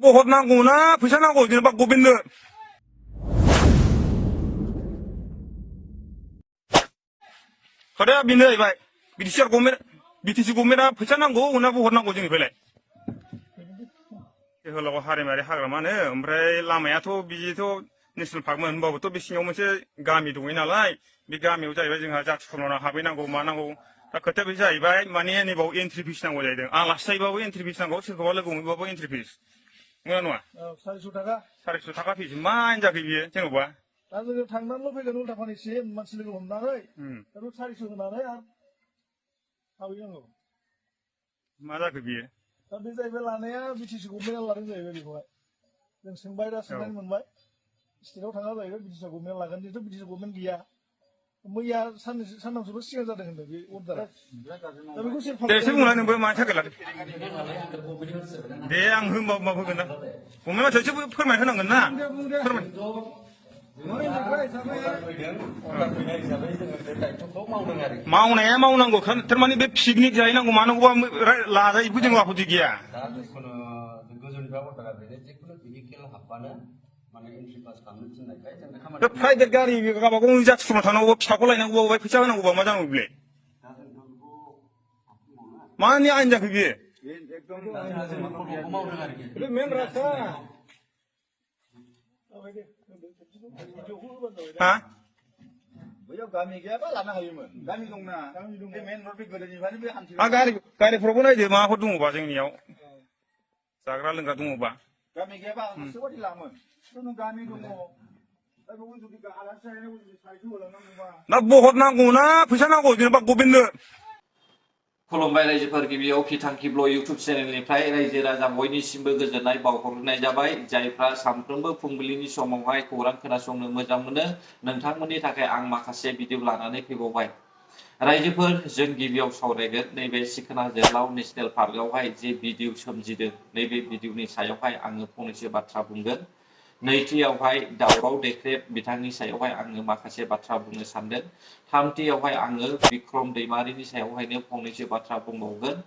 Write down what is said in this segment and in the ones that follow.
बहुत नांगौना फैसा नांगौ जेनेबा गभमेन्टनो खोथाया बेनो जाहैबाय बिटिसि गभर्नमेन्टआ फैसा नांगौ ना बहुत नांगौ जोंनिफ्रायलाय जोहोलाव हारिमायारि हाग्रामानो ओमफ्राय लामायाथ' बिदिथ' नेसनेल पार्कमोन होनबाबोथ' बे सिङाव मोनसे गामि दङ नालाय बे गामियाव जाहैबाय जोंहा जाथि खुरमानाव हाबहैनांगौ मानांगौ दा खोथाया बे जाहैबाय माने नैबाव एन्ट्रि फिस नांगौ जाहैदों आलासि जायोबाबो एन्ट्रि फिस नांगौ सोरखौबा लोगो हमहैबाबो एन्ट्रि फिस नङा नङा 400 थाखा फिस मा जाखो बियो जेन'बा दा जोङो थांनानैल' फैगोन उल्था फानिसिम मानसि लोगो हमनानै दाथ' 400 होनानै आरो हाबहैनांगौ मा जाखो बियो दा बे जाहैबाय लानाया बिटिसि गभर्नमेन्टआ लादों जाहैबाय बेखौहाय जों सोंबाय दा सोंनानै मोनबाय स्टेटआव थाङा जाहैबाय बिटिसि गभर्नमेन्टआ लागोन जिहेथु बिटिसि गभर्नमेन्ट गैया मैया सानथामसोल' सिगां जादों होनदों बे अर्डारा दा बेखौ सोर दे एसे बुंलाय नोंबो मानि थाखाय लादों दे आं होनबा मा होगोन ना गभर्नमेन्ट मानसिया एसे फोरमाय होनांगोन ना फोरमाय मावनाया मावनांगौ थारमाने बे पिकनिक जाहैनांगौ मानांगौबा लाजायोबो जों आपत्ति गैया प्राइभेट गारि गावबागाव जाथि खुरमा थानांगौ फिसाखौ लायनांगौबा फैसा होनांगौबा मा जानांगौ बेलाय मानि आयेन जाखो बियो मेन रास्ता हा बैयाव गामि गैयाबा लानो हायोमोन गामि दंना बे मेन रड बे गोदोनिफ्रायनो बे हान्थिनाय गारिफ्रावबो नायदो माबाफोर दङबा जोंनियाव जाग्रा लोंग्रा दङबा गामि गैयाबा आं गोसोबादि लामोन नों गामि दङ ना बहुत नांगौना फैसा नांगौ जेनेबा गभमेन्टनो खुलुमबाय रायजोफोर गिबियाव फिथांखि ब्लग इउटुब चेनेलनिफ्राय रायजो राजा बयनिसिमबो गोजोननाय बावहरनाय जाबाय जायफ्रा सानफ्रोमबो फुंबिलिनि समावहाय खौरां खोनासंनो मोजां मोनो नोंथांमोननि थाखाय आं माखासे भिडिअ लानानै फैबावबाय रायजोफोर जों गिबियाव सावरायगोन नैबे सिखोना जोहोलाव नेशनेल पार्कआवहाय जे भिडिअ सोमजिदों नैबे भिडिअनि सायावहाय आङो फंनैसो बाथ्रा बुंगोन नैथियावहाय दावराव देख्रेब बिथांनि सायावहाय आङो माखासे बाथ्रा बुंनो सानदों थामथियावहाय आङो बिक्रम दैमारिनि सायावहायनो फंनैसो बाथ्रा बुंबावगोन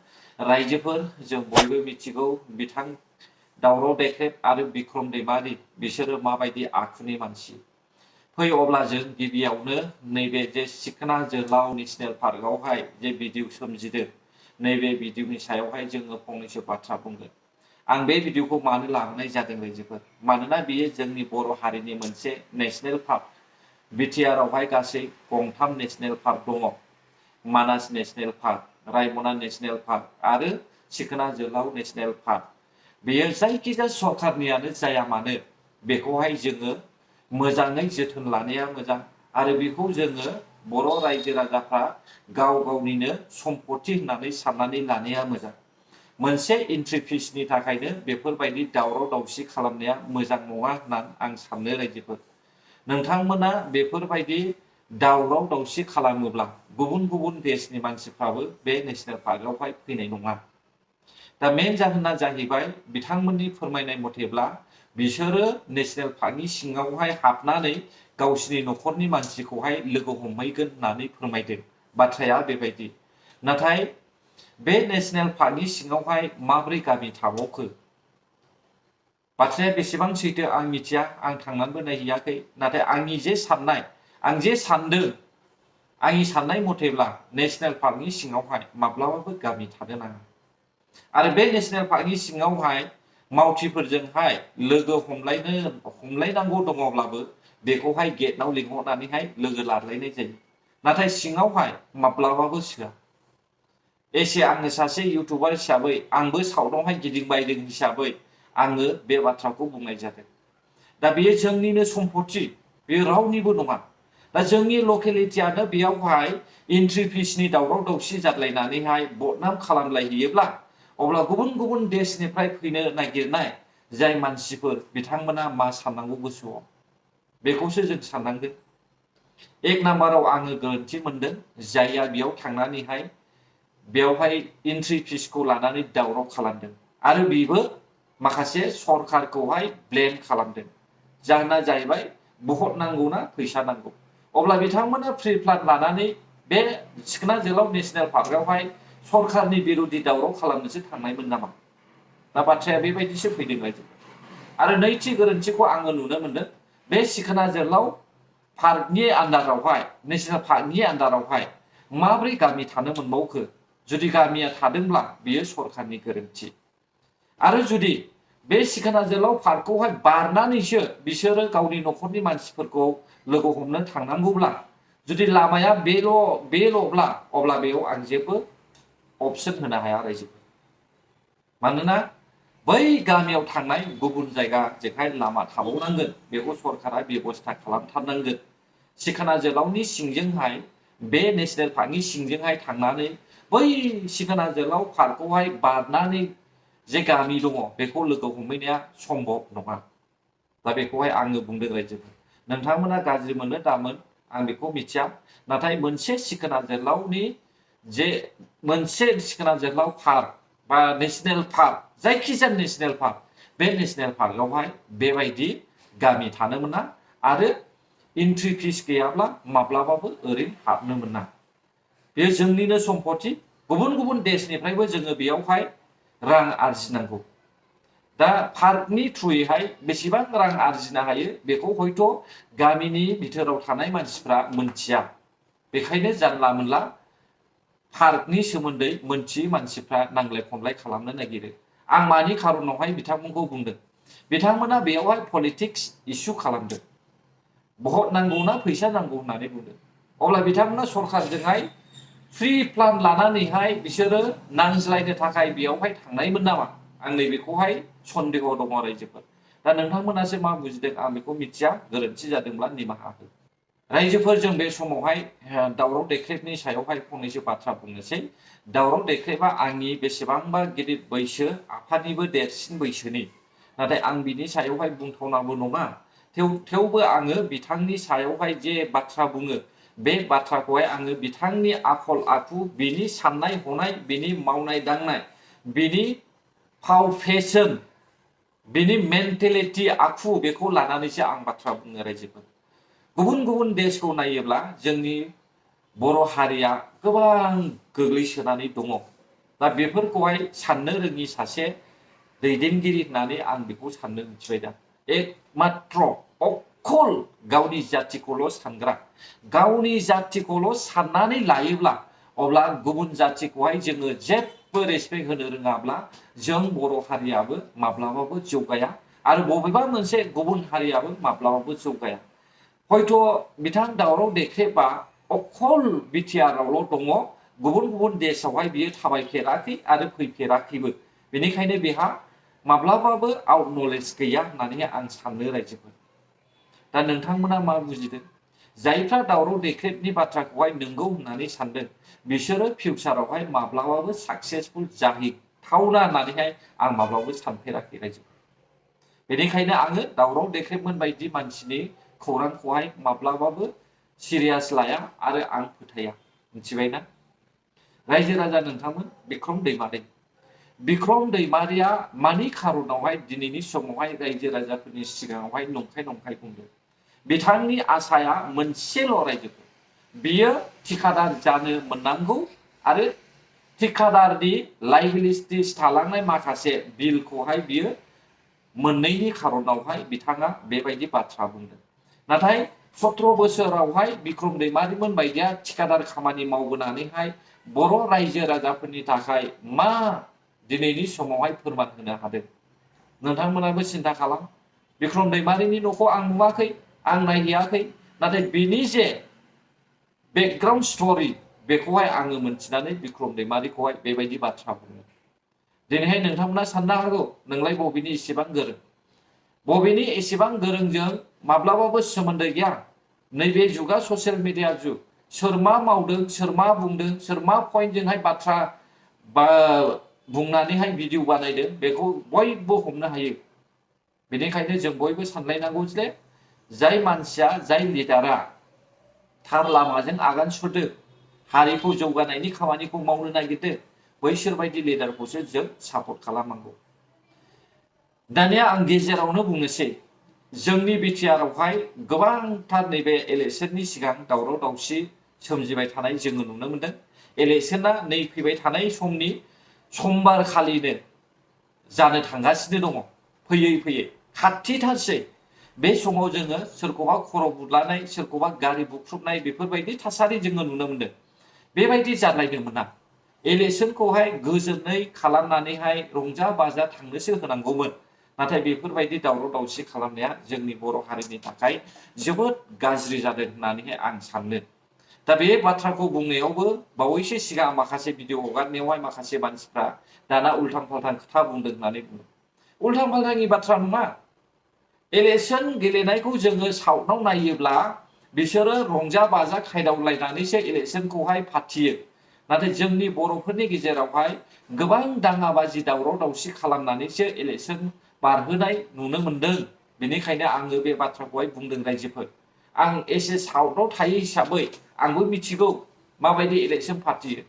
रायजोफोर जों बयबो मिथिगौ बिथां दावराव देख्रेब आरो बिक्रम दैमारि बिसोरो माबायदि आखुनि मानसि फै अब्ला जों गिबियावनो नैबे जे सिखोना जोहोलाव नेशनेल पार्कआवहाय जे भिडिअ सोमजिदों नैबे भिडिअनि सायावहाय जोङो फंनैसो बाथ्रा बुंगोन आं बे भिडिअखौ मानो लाबोनाय जादों रायजोफोर मानोना बेयो जोंनि बर' हारिनि मोनसे नेशनेल पार्क बिटिआरआवहाय गासै गंथाम नेशनेल पार्क दङ मानास नेशनेल पार्क रायमना नेशनेल पार्क आरो सिखोना जोहोलाव नेशनेल पार्क बेयो जायखिजाया सरकारनियानो जाया मानो बेखौहाय जोङो मोजाङै जोथोन लानाया मोजां आरो बेखौ जोङो बर' रायजो राजाफ्रा गाव गावनिनो सम्पति होननानै साननानै लानाया मोजां मोनसे एन्ट्रि फिसनि थाखायनो बेफोरबायदि दावराव दावसि खालामनाया मोजां नङा होननानै आं सानो रायजोफोर नोंथांमोना बेफोरबायदि दावराव दावसि खालामोब्ला गुबुन गुबुन देशनि मानसिफ्राबो बे नेशनेल पार्कआवहाय फैनाय नङा दा मेन जाहोना जाहैबाय बिथांमोननि फोरमायनाय मथेब्ला बिसोरो नेशनेल पार्कनि सिङावहाय हाबनानै गावसिनि न'खरनि मानसिखौहाय लोगो हमहैगोन होननानै फोरमायदों बाथ्राया बेबायदि नाथाय बे नेशनेल पार्कनि सिङावहाय माब्रै गामि थाबावखो बाथ्राया बेसेबां सैथो आं मिथिया आं थांनानैबो नायहैयाखै नाथाय आंनि जे साननाय आं जे सानदों आंनि साननाय मथेब्ला नेशनेल पार्कनि सिङावहाय माब्लाबाबो गामि थानो नाङा आरो बे नेशनेल पार्कनि सिङावहाय मावथिफोरजोंहाय लोगो हमलायनांगौ दङब्लाबो बेखौहाय गेटआव लिंहरनानैहाय लोगो लालायनाय जायो नाथाय सिङावहाय माब्लाबाबो सोआ एसे आङो सासे इउटुबार हिसाबै आंबो साउथआवहाय गिदिंबायदों हिसाबै आङो बे बाथ्राखौ बुंनाय जादों दा बेयो जोंनिनो सम्पति बेयो रावनिबो नङा दा जोंनि लकेलिटियानो बेयावहाय एन्ट्रि फिसनि दावराव दावसि जादलायनानैहाय बदनाम खालामलायहैयोब्ला अब्ला गुबुन गुबुन देशनिफ्राय फैनो नागिरनाय जाय मानसिफोर बिथांमोना मा साननांगौ गोसोआव बेखौसो जों साननांगोन एक नाम्बाराव आङो गोरोन्थि मोनदों जायहा बेयाव थांनानैहाय बेवहाय एन्ट्रि फिसखौ लानानै दावराव खालामदों आरो बेबो माखासे सरकारखौहाय ब्लेम खालामदों जाहोना जाहैबाय बहुत नांगौना फैसा नांगौ अब्ला बिथांमोना फ्रि फ्लाड लानानै बे सिखोना जोहोलाव नेशनेल पार्कआवहाय सरकारनि बिरोधि दावराव खालामनोसो थांनायमोन नामा दा बाथ्राया बेबायदिसो फैदों रायजो आरो नैथि गोरोन्थिखौ आङो नुनो मोनदों बे सिखोना जोहोलाव पार्कनि आन्दारावहाय नेसनेल पार्कनि आन्दारावहाय माबोरै गामि थानो मोनबावखो जुदि गामिया थादोंब्ला बियो सरखारनि गोरोन्थि आरो जुदि बे सिखोना जोहोलाव पार्कखौहाय बारनानैसो बिसोरो गावनि न'खरनि मानसिफोरखौ लोगो हमनो थांनांगौब्ला जुदि लामाया बेल'ब्ला अब्ला बेयाव आं जेबो अपसन होनो हाया रायजोफोर मानोना बै गामियाव थांनाय गुबुन जायगाजोंहाय लामा थाबावनांगोन बेखौ सरकारा बेबस्था खालामथारनांगोन सिखोना जोहोलावनि सिंजोंहाय बे नेसनेल पार्कनि सिंजोंहाय थांनानै बै सिखोना जोहोलाव पार्कखौहाय बारनानै जे गामि दङ बेखौ लोगो हमहैनाया सम्भब नङा दा बेखौहाय आङो बुंदों रायजोफोर नोंथांमोना गाज्रि मोनो दामोन आं बेखौ मिथिया नाथाय मोनसे सिखोना जोहोलावनि जे मोनसे सिखोना जोहोलाव पार्क बा नेसनेल पार्क जायखिजाया नेसनेल पार्क बे नेसनेल पार्कआवहाय बेबायदि गामि थानो मोना आरो एन्ट्रि फिस गैयाब्ला माब्लाबाबो ओरैनो हाबनो मोना बे जोंनिनो सम्पति गुबुन गुबुन देशनिफ्रायबो जोङो बेयावहाय रां आरजिनांगौ दा पार्कनि थ्रुयैहाय बेसेबां रां आरजिनो हायो बेखौ हयथ' गामिनि बिथोराव थानाय मानसिफ्रा मोनथिया बेखायनो जानला मोनला पार्कनि सोमोन्दै मोनथियै मानसिफ्रा नांलाय खमलाय खालामनो नागिरो आं मानि खारनावहाय बिथांमोनखौ बुंदों बिथांमोना बेयावहाय पलिटिक्स इस्यु खालामदों भट नांगौना फैसा नांगौ होननानै बुंदों अब्ला बिथांमोना सरकारजोंहाय फ्रि प्लान लानानैहाय बिसोरो नांज्लायनो थाखाय बेयावहाय थांनायमोन नामा आं नैबेखौहाय सन्देह दङ रायजोफोर दा नोंथांमोनासो मा बुजिदों आं बेखौ मिथिया गोरोन्थि जादोंब्ला निमाहा हो रायजोफोर जों बे समावहाय दावराव देख्रेबनि सायावहाय फंनैसो बाथ्रा बुंनोसै दावराव देख्रेबा आंनि बेसेबांबा गिदिर बैसो आफानिबो देरसिन बैसोनि नाथाय आं बिनि सायावहाय बुंथावनाबो नङा थेवबो आङो बिथांनि सायावहाय जे बाथ्रा बुङो बे बाथ्राखौहाय आङो बिथांनि आखल आखु बिनि साननाय हनाय बिनि मावनाय दांनाय बिनि फाव फेशन बिनि मेन्टेलिटि आखु बेखौ लानानैसो आं बाथ्रा बुङो रायजोफोर गुबुन गुबुन देशखौ नायोब्ला जोंनि बर' हारिया गोबां गोग्लैसोनानै दङ दा बेफोरखौहाय साननो रोङि सासे दैदेनगिरि होननानै आं बेखौ साननो मिथिबाय दा एकमात्र अखल गावनि जातिखौल' सानग्रा गावनि जातिखौल' साननानै लायोब्ला अब्ला गुबुन जातिखौहाय जोङो जेबो रेसपेक्ट होनो रोङाब्ला जों बर' हारियाबो माब्लाबाबो जौगाया आरो बबेबा मोनसे गुबुन हारियाबो माब्लाबाबो जौगाया हयथ' बिथां दावराव देख्रेबा अखल बिटिआरआवल' दङ गुबुन गुबुन देशआवहाय बियो थाबायफेराखै आरो फैफेराखैबो बेनिखायनो बेहा माब्लाबाबो आउट नलेज गैया होननानै आं साननो रायजोफोर दा नोंथांमोना मा बुजिदों जायफ्रा दावराव देख्रेबनि बाथ्राखौहाय नंगौ होननानै सानदों बिसोरो फिउचारावहाय माब्लाबाबो साक्सेसफुल जाहैथावना होननानैहाय आं माब्लाबाबो सानफेराखै रायजोफोर बेनिखायनो आङो दावराव देख्रेबमोन बायदि मानसिनि खौरांखौहाय माब्लाबाबो सिरियास लाया आरो आं फोथाया मिथिबायना रायजो राजा नोंथांमोन बिक्रम दैमारिया मानि खारनावहाय दिनैनि समावहाय रायजो राजाफोरनि सिगाङावहाय नंखाय बुंदों बिथांनि आसाया मोनसेल' रायजोफोर बियो थिखादार जानो मोननांगौ आरो थिखादारनि लाइबिलिटिस थालांनाय माखासे बिलखौहाय बियो मोननैनि खारनावहाय बिथाङा बेबायदि बाथ्रा बुंदों नाथाय 17 बोसोरावहाय बिक्रम दैमारिमोन बायदिया थिखादार खामानि मावबोनानैहाय बर' रायजो राजाफोरनि थाखाय मा दिनैनि समावहाय फोरमान होनो हादों नोंथांमोनाबो सिन्था खालाम बिक्रम दैमारिनि न'खौ आं नुवाखै आं नायहैयाखै नाथाय बिनि जे बेकग्राउन्ड स्ट'रि बेखौहाय आङो मोनथिनानै बिक्रम दैमारिखौहाय बेबायदि बाथ्रा बुङो दिनैहाय नोंथांमोना साननो हागौ नोंलाय बबेनि एसेबां गोरोंजों माब्लाबाबो सोमोन्दो गैया नैबे जुगा ससियेल मिडिया जुग सोर मा मावदों सोर मा बुंदों सोर मा पइन्टजोंहाय बाथ्रा बुंनानैहाय भिडिअ बानायदों बेखौ बयबो हमनो हायो बेनिखायनो जों बयबो सानलायनांगौ जे जाय मानसिया जाय लिडारा थार लामाजों आगान सुरदों हारिखौ जौगानायनि खामानिखौ मावनो नागिरदों बैसोरबायदि लिडारखौसो जों सापर्ट खालामनांगौ दानिया आं गेजेरावनो बुंनोसै जोंनि बिटिआरआवहाय गोबांथार नैबे इलेक्शननि सिगां दावराव दावसि सोमजिबाय थानाय जोङो नुनो मोनदों इलेक्शना नै फैबाय थानाय समनि समबार खालिनो जानो थांगासिनो दङ फैयै खाथिथारसै बे समाव जोङो सोरखौबा खर' बुलानाय सोरखौबा गारि बुख्रुबनाय बेफोरबायदि थासारि जोङो नुनो मोनदों बेबायदि जाद्लायनो मोना इलेक्सनखौहाय गोजोनै खालामनानैहाय रंजा बाजा थांनोसो होनांगौमोन नाथाय बेफोरबायदि दावराव दावसि खालामनाया जोंनि बर' हारिनि थाखाय जोबोद गाज्रि जादों होननानैहाय आं सानो दा बे बाथ्राखौ बुंनायावबो बावैसो सिगां माखासे भिडिअ हगारनायावहाय माखासे मानसिफ्रा दाना उल्थां फाल्थां खोथा बुंदों होननानै बुङो उल्थां फाल्थांनि बाथ्रा नङा इलेक्सन गेलेनायखौ जोङो साउथआव नायोब्ला बिसोरो रंजा बाजा खायदावलायनानैसो इलेक्सनखौहाय फाथियो नाथाय जोंनि बर'फोरनि गेजेरावहाय गोबां दाङाबाजि दावराव दावसि खालामनानैसो इलेक्सन बारहोनाय नुनो मोनदों बेनिखायनो आङो बे बाथ्राखौहाय बुंदों रायजोफोर आं एसे साउथआव थायो हिसाबै आंबो मिथिगौ माबायदि इलेक्सन फाथियो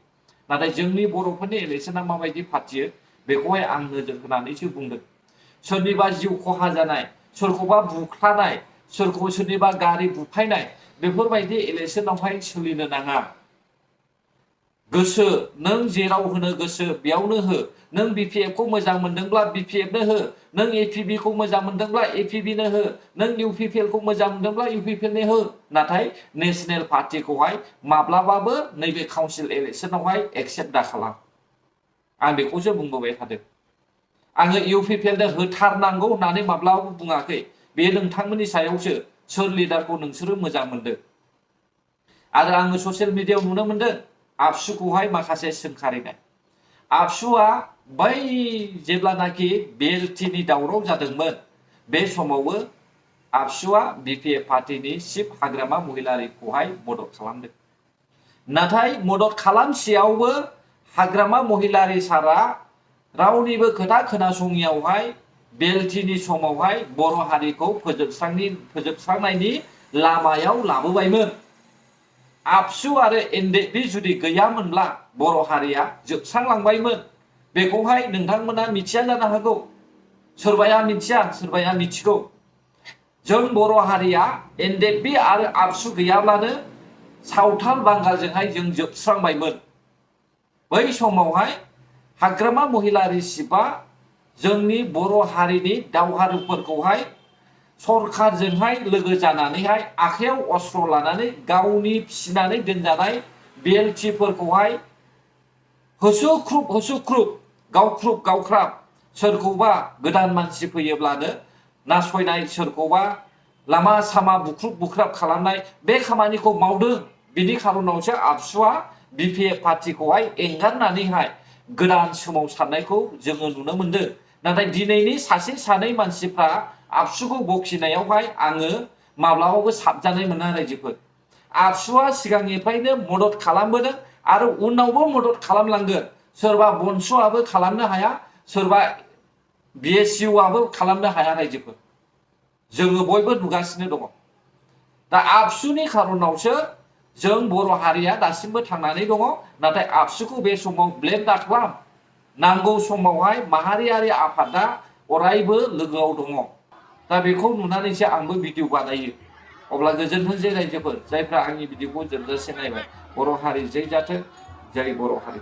नाथाय जोंनि बर'फोरनि इलेक्सना माबायदि फाथियो बेखौहाय आं नोजोर होनानैसो बुंदों सोरनिबा जिउ खहा जानाय सोरखौबा बुख्लानाय सोरनिबा गारि बुफायनाय बेफोरबायदि इलेक्सनावहाय सोलिनो नाङा गोसो नों जेराव होनो गोसो बेयावनो हो नों BPF खौ मोजां मोनदोंब्ला BPF नो हो नों APB खौ मोजां मोनदोंब्ला APB नो हो नों UPPL खौ मोजां मोनदोंब्ला UPPL नो हो नाथाय नेशनेल पार्टिखौहाय माब्लाबाबो नैबे काउन्सिल इलेक्सनावहाय एक्सेप्ट दाखालाम आं बेखौसो बुंबोबाय थादों आङो UPPL नो होथारनांगौ होननानै माब्लाबाबो बुङाखै बे नोंथांमोननि सायावसो सोर लिडारखौ नोंसोरो मोजां मोनदों आरो आङो ससियेल मिडियायाव नुनो मोनदों आबसुखौहाय माखासे सोंखारिनाय आबसुआ बै जेब्लानाखि BLTनि दावराव जादोंमोन बे समावबो आबसुआ BPF पार्टिनि चिफ हाग्रामा महिलारिखौहाय मदद खालामदों नाथाय मदद खालामसेयावबो हाग्रामा महिलारि सारा रावनिबो खोथा खोनासङियावहाय BLTनि समावहाय बर' हारिखौ फोजोबस्रांनायनि लामायाव लाबोबायमोन आबसु आरो NDP जुदि गैयामोनब्ला बर' हारिया जोबस्रांलांबायमोन बेखौहाय नोंथांमोना मिथिया जानो हागौ सोरबाया मिथिया सोरबाया मिथिगौ जों बर' हारिया NDP आरो आबसु गैयाब्लानो सावथाल बांगालजोंहाय जों जोबस्रांबायमोन बै समावहाय हाग्रामा महिलारि चिफआ जोंनि बर' हारिनि दावहारुफोरखौहाय सरखारजोंहाय लोगो जानानैहाय आखायाव अस्त्र लानानै गावनि फिसिनानै दोनजानाय BLTफोरखौहाय होसोख्रुब गावख्राब सोरखौबा गोदान मानसि फैयोब्लानो नासयनाय सोरखौबा लामा सामा बुख्रुब खालामनाय बे खामानिखौ मावदों बिनि खारनावसो आबसुआ BPF पार्टिखौहाय एंगारनानैहाय गोदान सोमावसारनायखौ जोङो नुनो मोनदों नाथाय दिनैनि सासे सानै मानसिफ्रा आबसुखौ बखिनायावहाय आङो माब्लाबाबो साबजानाय मोना रायजोफोर आबसुआ सिगांनिफ्रायनो मदद खालामबोदों आरो उनावबो मदद खालामलांगोन सोरबा बनसुआबो खालामनो हाया सोरबा BSUआबो खालामनो हाया रायजोफोर जोङो बयबो नुगासिनो दङ दा आबसुनि खारनावसो जों बर' हारिया दासिमबो थांनानै दङ नाथाय आबसुखौ बे समाव ब्लेम दाखालाम नांगौ समावहाय माहारियारि आफादा अरायबो लोगोआव दङ दा बेखौ नुनानैसो आंबो भिडिअ बानायो अब्ला गोजोनथोंसै रायजोफोर जायफ्रा आंनि भिडिअखौ जोबजासे नायबाय बर' हारि जै जाथों जै बर' हारि